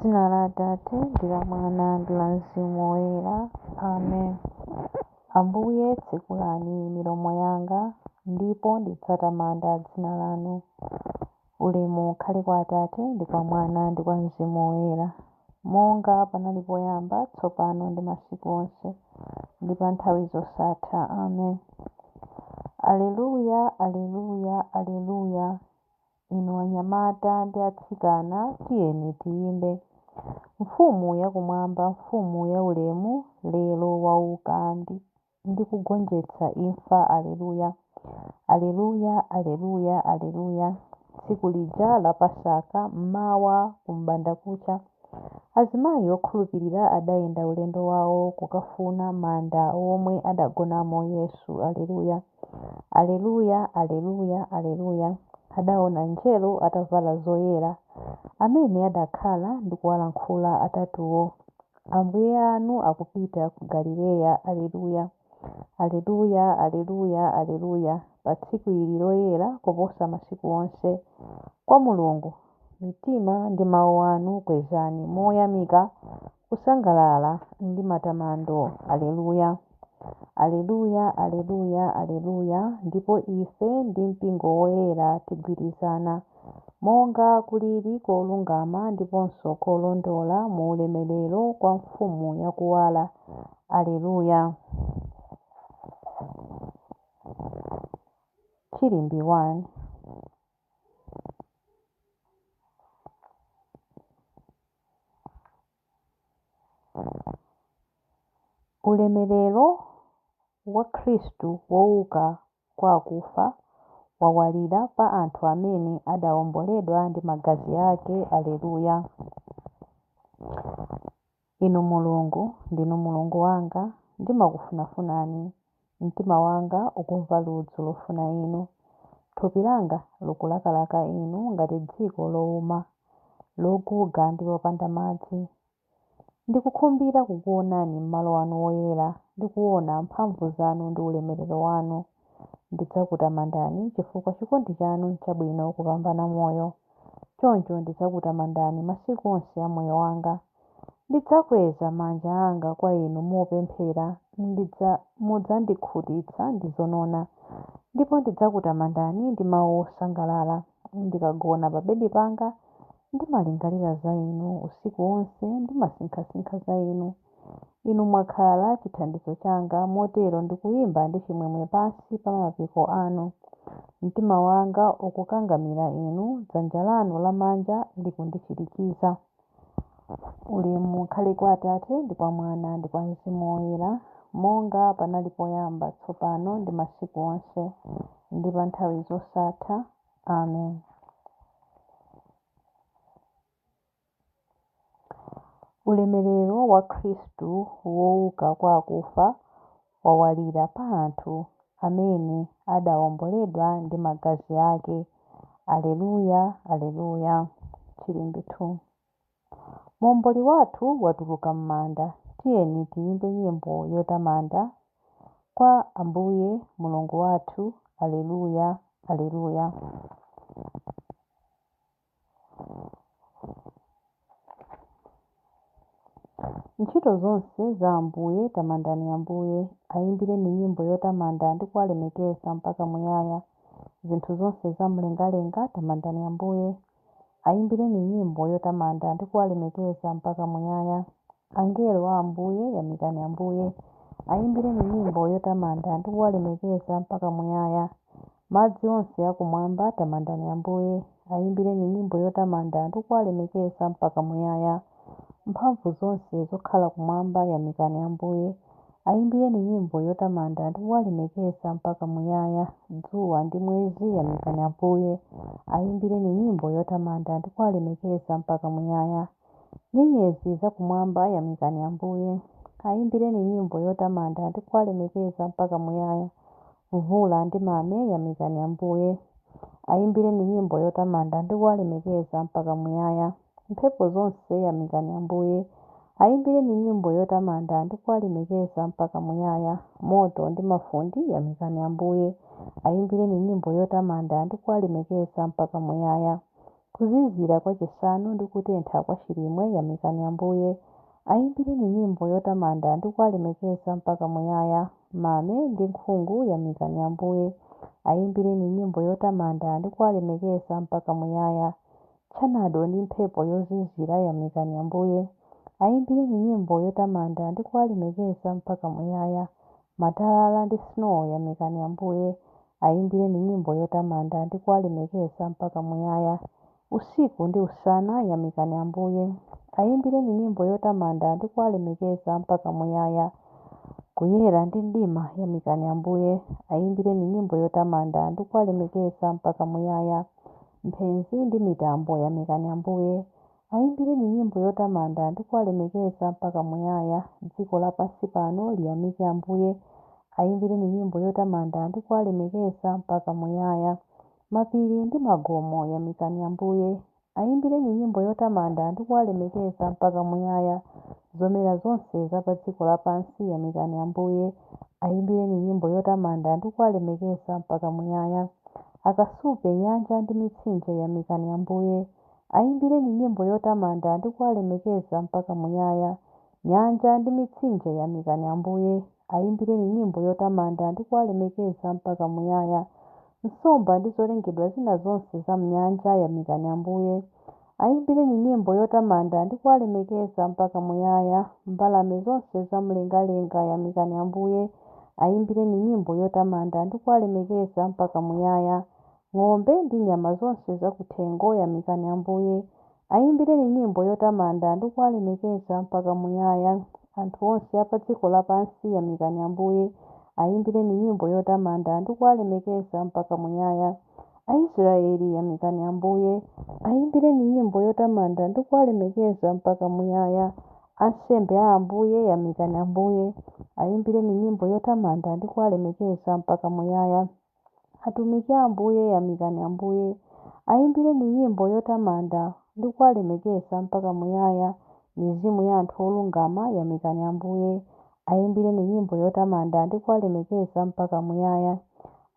M'dzina la Atate, ndi la Mwana, ndi la Mzimu Woyera. Amen. Ambuye, tsekulani milomo yanga, ndipo ndidzatamanda dzina lanu. Ulemu ukhale kwa Atate, ndi kwa Mwana, ndi kwa Mzimu Woyera, monga panali poyamba, tsopano ndi masiku onse, ndi pa nthawi zosatha. Amen. Alleluya, Alleluya, Alleluya. Inu anyamata ndi atsikana, tiyeni tiyimbe. Mfumu yakumwamba, Mfumu yaulemu, lero wauka ndi kugonjetsa imfa. Alleluya. Alleluya, Alleluya, Alleluya. Tsiku lija la Pasaka, mmawa kum'bandakucha, azimayi okhulupirira adayenda ulendo wawo kukafuna manda womwe adagonamo Yesu. Alleluya. Alleluya, Alleluya, Alleluya. Adaona mngelo atavala zoyera, amene adakhala ndi kuwalankhula atatuwo. Ambuye anu akupita ku Galileya. Alleluya. Alleluya, Alleluya, Alleluya. Pa tsiku ili loyera koposa masiku onse, kwa Mulungu, mitima ndi mawu anu kwezani moyamika, kusangalala ndi matamando. Alleluya. Alleluya, Alleluya, Alleluya. Ndipo ife ndi mpingo woyera tigwirizana, monga kulili kolungama ndiponso kolondola mu ulemerero kwa Mfumu yakuwala. Alleluya. Chilimbi 1. Ulemerero wa Khristu wouka kwa akufa wawalira pa anthu amene adawomboledwa ndi magazi ake. Alleluya. Inu Mulungu, ndinu Mulungu wanga, ndimakufunafunani. Mtima wanga ukumva ludzu lofuna inu. Thupi langa likulakalaka inu ngati dziko lowuma, loguga ndi lopanda madzi. Ndikukhumbira kukuonani m'malo anu woyera ndi kuona mphamvu zanu ndi ulemerero wanu. Ndidzakutamandani chifukwa chikondi chanu n'chabwino kupambana moyo. Choncho ndidzakutamandani masiku onse a moyo wanga. Ndidzakweza manja anga kwa inu mopemphera, mudzandikhutitsa ndi zonona. Ndipo ndidzakutamandani ndi mawu osangalala. Ndikagona pa bedi panga, ndimalingalira za inu, usiku wonse ndimasinkhasinkha za inu. Inu mwakhala chithandizo changa, motero ndikuyimba ndi chimwemwe pansi pa mapiko anu. Mtima wanga ukukangamira inu, dzanja lanu lamanja likundichirikiza. Ulemu ukhale kwa Atate, ndi kwa Mwana, ndi kwa Mzimu Woyera, monga panali poyamba, tsopano ndi masiku onse, ndi pa nthawi zosatha. Amen. Ulemerero wa Khristu wouka kwa akufa wawalira pa anthu amene adawomboledwa ndi magazi ake. Alleluya, Alleluya. Chilimbi 2. Momboli wathu watuluka m'manda, tiyeni tiyimbe nyimbo yotamanda kwa Ambuye Mulungu wathu. Alleluya, Alleluya. Ntchito zonse za Ambuye, tamandani Ambuye. Ayimbireni nyimbo yotamanda ndi kuwalemekeza mpaka muyaya. Zinthu zonse za mlengalenga, tamandani Ambuye. Ayimbireni nyimbo yotamanda ndi kuwalemekeza mpaka muyaya. Angelo a Ambuye, yamikani Ambuye. Ayimbireni nyimbo yotamanda ndi kuwalemekeza mpaka muyaya. Madzi onse akumwamba, tamandani Ambuye. Ayimbireni nyimbo yotamanda ndi kuwalemekeza mpaka muyaya. Mphamvu zonse zokhala kumwamba, yamikani Ambuye. Ayimbireni nyimbo yotamanda ndi kuwalemekeza mpaka muyaya. Dzuwa ndi mwezi, yamikani Ambuye. Ayimbireni nyimbo yotamanda ndi kuwalemekeza mpaka muyaya. Nyenyezi zakumwamba, yamikani Ambuye. Ayimbireni nyimbo yotamanda ndi kuwalemekeza mpaka muyaya. Mvula ndi mame, yamikani Ambuye. Ayimbireni nyimbo yotamanda ndi kuwalemekeza mpaka muyaya. Mphepo zonse, yamikani Ambuye. Ayimbireni nyimbo yotamanda ndi kuwalemekeza mpaka muyaya. Moto ndi mafunde, yamikani Ambuye. Ayimbireni nyimbo yotamanda ndi kuwalemekeza mpaka muyaya. Kuzizira kwa chisanu ndi kutentha kwa chilimwe, yamikani Ambuye. Ayimbireni nyimbo yotamanda ndi kuwalemekeza mpaka muyaya. Mame ndi nkhungu, yamikani Ambuye. Ayimbireni nyimbo yotamanda ndi kuwalemekeza mpaka muyaya. Tchanado ndi mphepo yozizira, yamikani Ambuye. Ayimbireni nyimbo yotamanda ndi kuwalemekeza mpaka muyaya. Matalala ndi snow, yamikani Ambuye. Ayimbireni nyimbo yotamanda ndi kuwalemekeza mpaka muyaya. Usiku ndi usana, yamikani Ambuye. Ayimbireni nyimbo yotamanda ndi kuwalemekeza mpaka muyaya. Kuyera ndi mdima, yamikani Ambuye. Ayimbireni nyimbo yotamanda ndi kuwalemekeza mpaka muyaya. Mphenzi ndi mitambo, yamikani Ambuye. Ayimbireni nyimbo yotamanda ndi kuwalemekeza mpaka muyaya. Dziko lapansi pano liyamike Ambuye. Ayimbireni nyimbo yotamanda ndi kuwalemekeza mpaka muyaya. Mapiri ndi magomo, yamikani Ambuye. Ayimbireni nyimbo yotamanda ndi kuwalemekeza mpaka muyaya. Zomera zonse za pa dziko lapansi, yamikani Ambuye. Ayimbireni nyimbo yotamanda ndi kuwalemekeza mpaka muyaya. Akasupe, nyanja ndi mitsinje, yamikani Ambuye. Ayimbireni nyimbo yotamanda ndi kuwalemekeza mpaka muyaya. Nyanja ndi mitsinje, yamikani Ambuye. Ayimbireni nyimbo yotamanda ndi kuwalemekeza mpaka muyaya. Nsomba ndi zolengedwa zina zonse za m'nyanja, yamikani Ambuye. Ayimbireni nyimbo yotamanda ndi kuwalemekeza mpaka muyaya. Mbalame zonse zamlengalenga, yamikani Ambuye. Ayimbireni nyimbo yotamanda ndi kuwalemekeza mpaka muyaya. Ng'ombe ndi nyama zonse zakuthengo, yamikani Ambuye. Ayimbireni nyimbo yotamanda ndi kuwalemekeza mpaka muyaya. Anthu onse a pa dziko lapansi, yamikani Ambuye. Ayimbireni nyimbo yotamanda ndi kuwalemekeza mpaka muyaya. Aisraeli, yamikani Ambuye. Ayimbireni nyimbo yotamanda ndi kuwalemekeza mpaka muyaya. Ansembe a Ambuye, yamikani Ambuye. Ayimbireni nyimbo yotamanda ndi kuwalemekeza mpaka muyaya. Atumiki a Ambuye, yamikani Ambuye. Ayimbireni nyimbo yotamanda ndi kuwalemekeza mpaka muyaya. Mizimu ya anthu olungama, yamikani Ambuye. Ayimbireni nyimbo yotamanda ndi kuwalemekeza mpaka muyaya.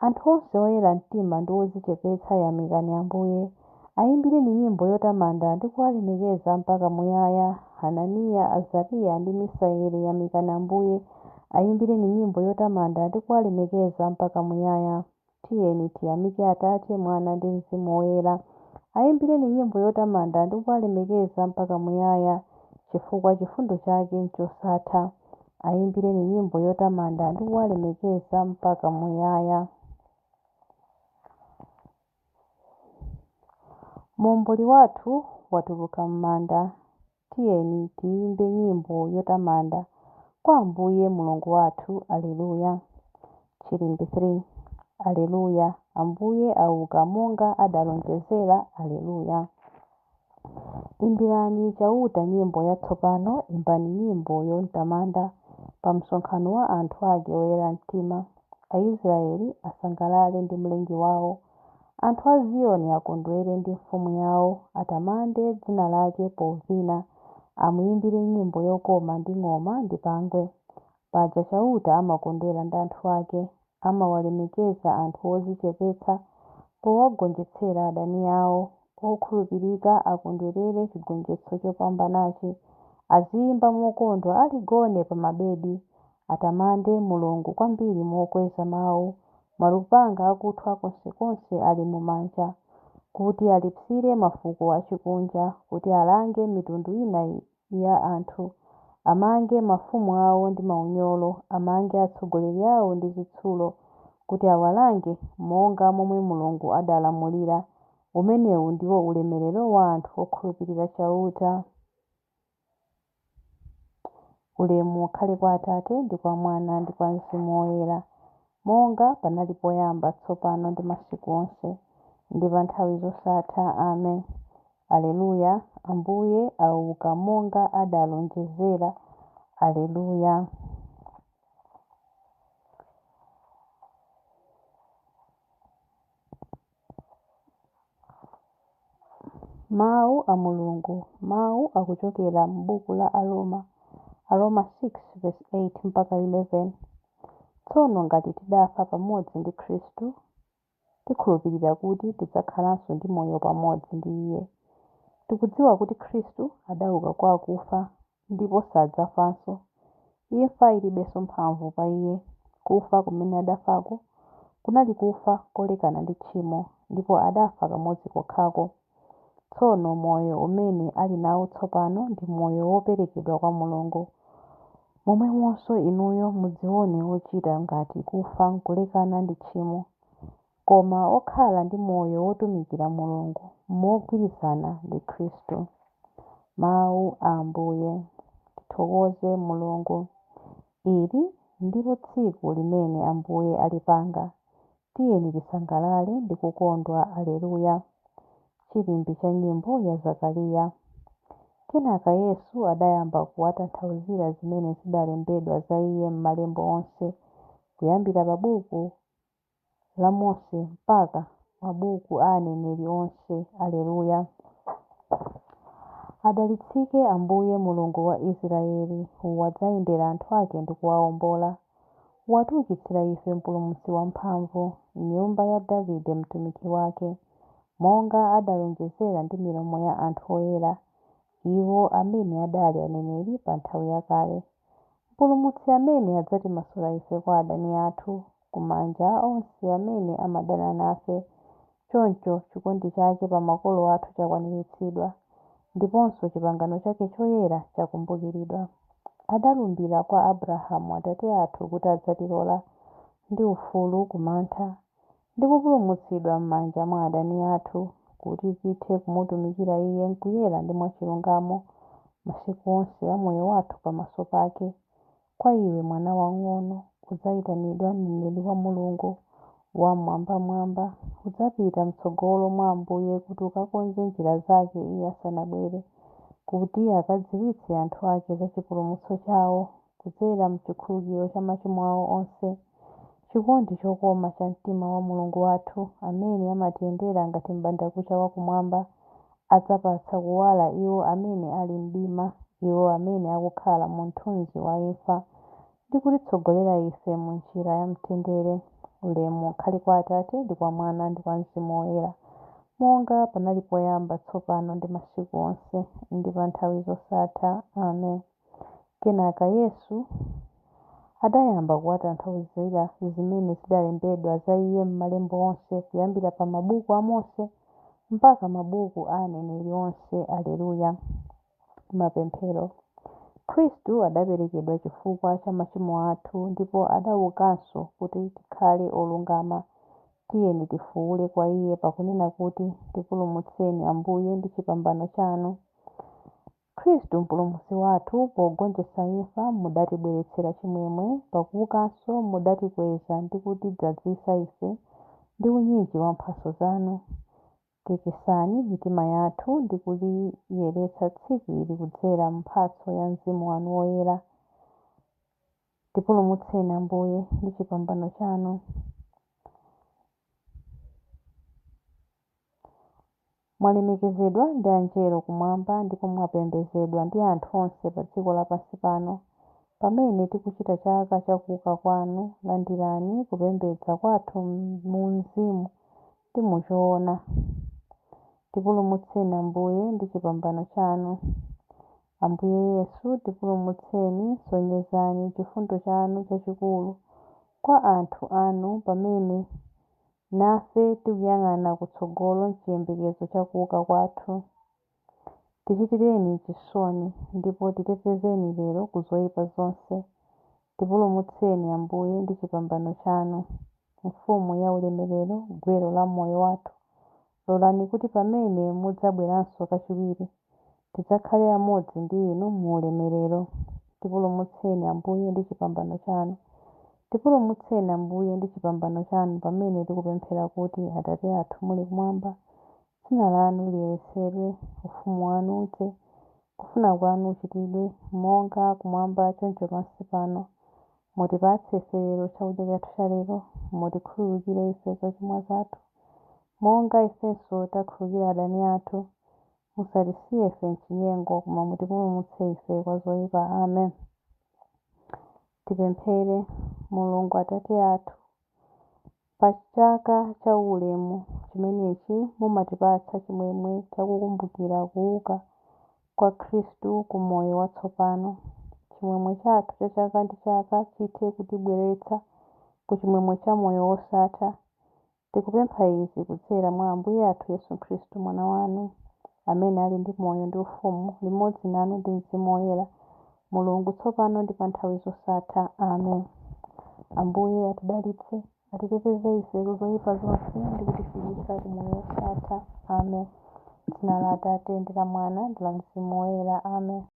Anthu onse oyera mtima ndi odzichepetsa, yamikani Ambuye. Ayimbireni nyimbo yotamanda ndi kuwalemekeza mpaka muyaya. Hananiya, Azariya ndi Misaeli, yamikani Ambuye. Ayimbireni nyimbo yotamanda ndi kuwalemekeza mpaka muyaya. Tiyeni tiyamike Atate, Mwana ndi Mzimu Woyera. Ayimbireni nyimbo yotamanda ndi kuwalemekeza mpaka muyaya, chifukwa chifundo chake n'chosatha. Ayimbireni nyimbo yotamanda ndi kuwalemekeza mpaka muyaya. Momboli wathu watuluka m'manda. Tiyeni tiyimbe nyimbo yotamanda kwa Ambuye Mulungu wathu. Alleluya. Chilimbi 3. Alleluya. Ambuye auka monga adalonjezera. Alleluya. Imbirani Chauta nyimbo yatsopano, imbani nyimbo yotamanda pa msonkhano wa anthu ake oyera mtima. Aisraeli asangalale ndi Mlengi wawo. Anthu a Ziyoni akondwere ndi mfumu yawo, atamande dzina lake povina, amuyimbire nyimbo yokoma ndi ng'oma ndi pangwe. Paja Chauta amakondwera ndi anthu ake, amawalemekeza anthu odzichepetsa powagonjetsera adani awo. Okhulupirika akondwerere chigonjetso chopambanachi, aziyimba mokondwa ali gone pa mabedi, atamande Mulungu kwambiri mokweza mawu, malupanga akuthwa konsekonse ali mumanja, kuti alipsire mafuko achikunja, kuti alange mitundu ina ya anthu, amange mafumu awo ndi maunyolo, amange atsogoleri awo ndi zitsulo, kuti awalange monga momwe Mulungu adalamulira. Umenewu ndiwo ulemerero wa anthu okhulupirira Chauta. Ulemu ukhale kwa Atate ndi kwa Mwana ndi kwa Mzimu Woyera, monga panali poyamba, tsopano ndi masiku onse, ndi pa nthawi zosatha. Amen. Alleluya. Ambuye auka monga adalonjezera. Alleluya. Mawu a Mulungu. Mawu akuchokera m'buku la Aroma, Aroma 6:8 mpaka 11. Tsono ngati tidafa pamodzi ndi Khristu, tikhulupirira kuti tidzakhalanso ndi moyo pamodzi ndi Iye. Tikudziwa kuti Khristu adauka kwa akufa ndipo sadzafanso. Imfa ilibenso mphamvu pa Iye. Kufa kumene adafako kunali kufa kolekana ndi tchimo, ndipo adafa kamodzi kokhako. Tsono moyo umene ali nawo tsopano ndi moyo woperekedwa kwa Mulungu. Momwemonso inuyo mudzione wochita ngati kufa n'kulekana ndi tchimo, koma okhala ndi moyo wotumikira Mulungu mogwirizana ndi Khristu. Mawu a Ambuye. Tithokoze Mulungu. Ili ndilo tsiku limene Ambuye alipanga. Tiyeni tisangalale ndi kukondwa. Alleluya. Chilimbi cha nyimbo ya Zakariya. Kenaka Yesu adayamba kuwatanthauzira zimene zidalembedwa za Iye m'malemba onse, kuyambira pa buku la Mose mpaka mabuku a aneneri onse. Alleluya. Adalitsike Ambuye Mulungu wa Israeli, wadzayendera anthu ake ndi kuwawombola. Watiukitsira ife Mpulumutsi wamphamvu, m'nyumba ya Davide mtumiki wake, monga adalonjezera ndi milomo ya anthu oyera, iwo amene adali aneneri pa nthawi yakale. Mpulumutsi amene adzatimasula ife kwa adani athu, ku manja a onse amene amadana nafe. Choncho chikondi chake pa makolo athu chakwaniritsidwa, ndiponso chipangano chake choyera chakumbukiridwa. Adalumbira kwa Abrahamu atate athu kuti adzatilola ndi ufulu ku mantha, ndi kupulumutsidwa m'manja mwa adani athu, kuti tithe kumutumikira Iye m'kuyera ndi mwachilungamo masiku onse a moyo wathu pamaso pake. Kwa iwe mwana wamng'ono, udzayitanidwa mneneri wa Mulungu Wammwambamwamba. Udzapita m'tsogolo mwa Ambuye kuti ukakonze njira zake Iye asanabwere, kuti akadziwitse anthu ake za chipulumutso chawo kudzera m'chikhululukiro cha machimo awo onse. Chikondi chokoma cha mtima wa Mulungu wathu, amene amatiyendera ngati m'bandakucha wakumwamba, adzapatsa kuwala iwo amene ali mdima, iwo amene akukhala mu mthunzi wa imfa, ndi kutitsogolera ife mu njira ya mtendere. Ulemu ukhale kwa Atate ndi kwa Mwana ndi kwa Mzimu Woyera, monga panali poyamba, tsopano ndi masiku onse, ndi pa nthawi zosatha. Amen. Kenaka Yesu adayamba kuwatanthauzira zimene zidalembedwa za Iye m'malemba onse, kuyambira pa mabuku a Mose mpaka mabuku a aneneri onse. Alleluya. Mapemphero. Khristu adaperekedwa chifukwa cha machimo athu ndipo adaukanso kuti tikhale olungama. Tiyeni tifuwule kwa Iye pakunena kuti, tipulumutseni Ambuye ndi chipambano chanu. Khristu Mpulumutsi wathu, pogonjetsa imfa mudatibweretsera chimwemwe, pakuukanso mudatikweza ndi kutidzazitsa ife ndi unyinji wa mphatso zanu. Tekesani mitima yathu ndi kuliyeretsa tsiku ili kudzera m'mphatso ya Mzimu wanu Woyera. Tipulumutseni Ambuye ndi chipambano chanu. Mwalemekezedwa ndi angelo kumwamba ndipo mwapembedzedwa ndi anthu onse pa dziko lapansi pano. Pamene tikuchita chaka cha kuuka kwanu, landirani kupembedza kwathu mu mzimu ndi muchoona. Tipulumutseni Ambuye ndi chipambano chanu. Ambuye Yesu, tipulumutseni, sonyezani chifundo chanu chachikulu kwa anthu anu pamene nafe tikuyang'ana kutsogolo m'chiyembekezo cha kuuka kwathu. Tichitireni chisoni ndipo titetezeni lero ku zoyipa zonse. Tipulumutseni Ambuye ndi chipambano chanu. Mfumu ya ulemerero, gwero la moyo wathu, lolani kuti pamene mudzabweranso kachiwiri, tidzakhale amodzi ndi inu mu ulemerero. Tipulumutseni Ambuye ndi chipambano chanu. Tipulumutseni Ambuye ndi chipambano chanu pamene tikupemphera kuti, Atate athu muli kumwamba, dzina lanu liyeretsedwe, ufumu wanu udze, kufuna kwanu kuchitidwe, monga kumwamba choncho pansi pano. Mutipatse ife lero chakudya chathu cha lero, mutikhululukire ife zochimwa zathu, monga ifenso takhululukira adani athu. Musatisiye ife m'chinyengo, koma mutipulumutse ife kwa zoyipa. Amen. Tipemphere. Mulungu Atate athu, Pa chaka cha ulemu chimenechi mumatipatsa chimwemwe chakukumbukira kuuka kwa Khristu ku moyo watsopano. Chimwemwe chathu cha chaka ndi chaka chithe kutibweretsa ku chimwemwe cha moyo wosatha. Tikupempha izi kudzera mwa Ambuye athu Yesu Khristu Mwana wanu, amene ali ndi moyo ndi ufumu limodzi nanu ndi Mzimu Woyera, Mulungu tsopano ndi pa nthawi zosatha. Amen. Ambuye atidalitse, atiteteze ife ku zoyipa zonse ndi kutifikitsa ku moyo wosatha. Amen. Dzina la Atate ndi la Mwana ndi la Mzimu Woyera. Amen.